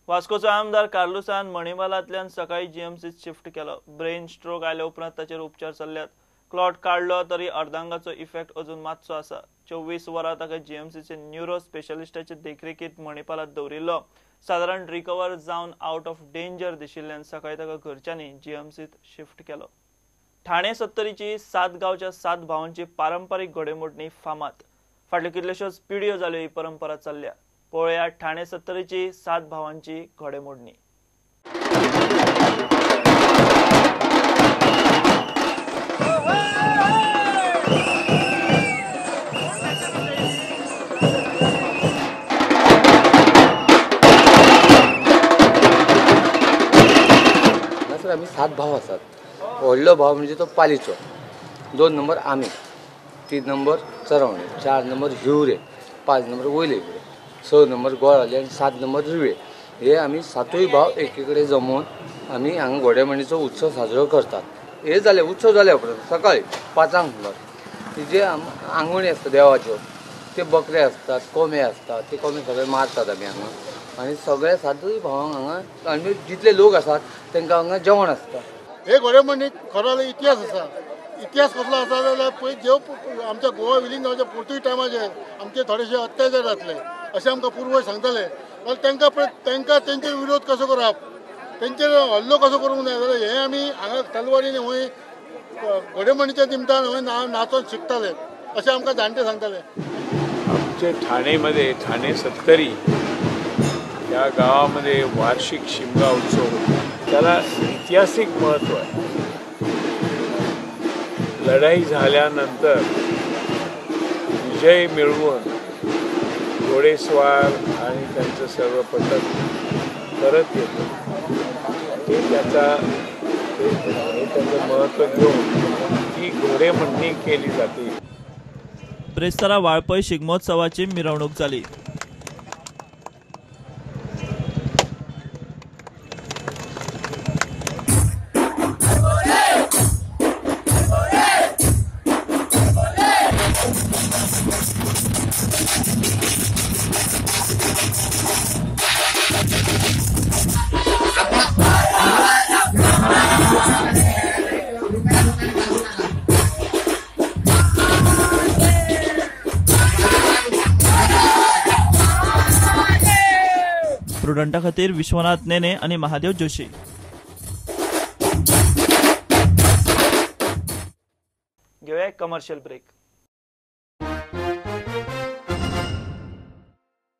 वास्कोचो आमदार कार्लुसान मणिपालांतल्यान सकाळी जीएमसीत शिफ्ट केलो. ब्रेन स्ट्रोक आयल्या उपरांत ताचेर उपचार चल्ल्यात. क्लॉट काडलो तरी अर्दांगाचो इफेक्ट अजून मातसो आसा. 24 वरां ताका जीएमसीचे न्युरो स्पेशलिस्टाचे देखरेखीत मणिपालांत दवरिल्लो. सादारण रिकवर जावन आउट ऑफ डेंजर दिशिल्ल्यान सकाळी ताका घरच्यांनी जीएमसीत शिफ्ट केलो. ठाणे सत्तरीची 7 गांवच्या 7 भावांची पारंपारीक घोडेमोडणी फामाद. फाटल्यो कितल्योश्योच पिढयो जाल्यो ही परंपरा चल्ल्या. पळोवया ठाणे सत्तरीची 7 भावांची घोडेमोडणी. आमी 7 भाव आसात. व्हडलो भाव म्हणजे तो पालीचो, 2 नंबर आमी, 3 नंबर चरवणे, 4 नंबर हिवरे, 5 नंबर वयले हिवरे, 6 नंबर गोळाले आनी 7 नंबर रिवे. हे आमी 7 भाव एकी कडेन जमोवन आमी हांगा घोडेमोडणीचो उत्सव साजरो करतात. हे जाले उत्सव जाल्या उपरांत सकाळी 5 सुमार जे आंगवणी आसता देवाच्यो, ते बकरे आसतात, कोंबे आसतात, ते कोंबे सगळे मारतात आमी हांगा. आनी सगळ्या 7 भावांक हांगा आनी जितले लोक आसात तांकां हांगा जेवण आसता. हे घोडेमोडणीक खरो इतिहास आसा. इतिहास कसलो आसा जाल्यार पळय जेव आमच्या गोवा विलीन जावच्या पोर्तुगीज टायमाचेर आमचे थोडेशे अत्याचार जातले अशें आमकां पुर्वज सांगताले. जाल्यार तांकां पळय तांकां तेंचेर विरोध कसो करप, तेंचेर हल्लो कसो करूंक जाय, जाल्यार हें आमी हांगा तलवारीन हूंय घोडेमोडणीच्या निमतान हूंय नाचोन शिकताले अशें आमकां जाणटे सांगताले. आमचे ठाणेमध्ये ठाणे सत्तरी या गावामध्ये वार्षिक शिमगा उत्सव होतो. त्याला ऐतिहासिक महत्त्व आहे. लढाई झाल्यानंतर विजय मिळवून घोडेस्वार आणि त्यांचं सर्व पथक परत येतं. ते त्याचा हे त्याचं महत्त्व घेऊन ती घोडेमोडणी केली जाते. ब्रेस्तारा वाळपय शिगमोत्सवाची मिरवणूक जाली. प्रुडंटा खातीर विश्वनाथ नेने आणि महादेव जोशी. घेऊया कमर्शियल ब्रेक.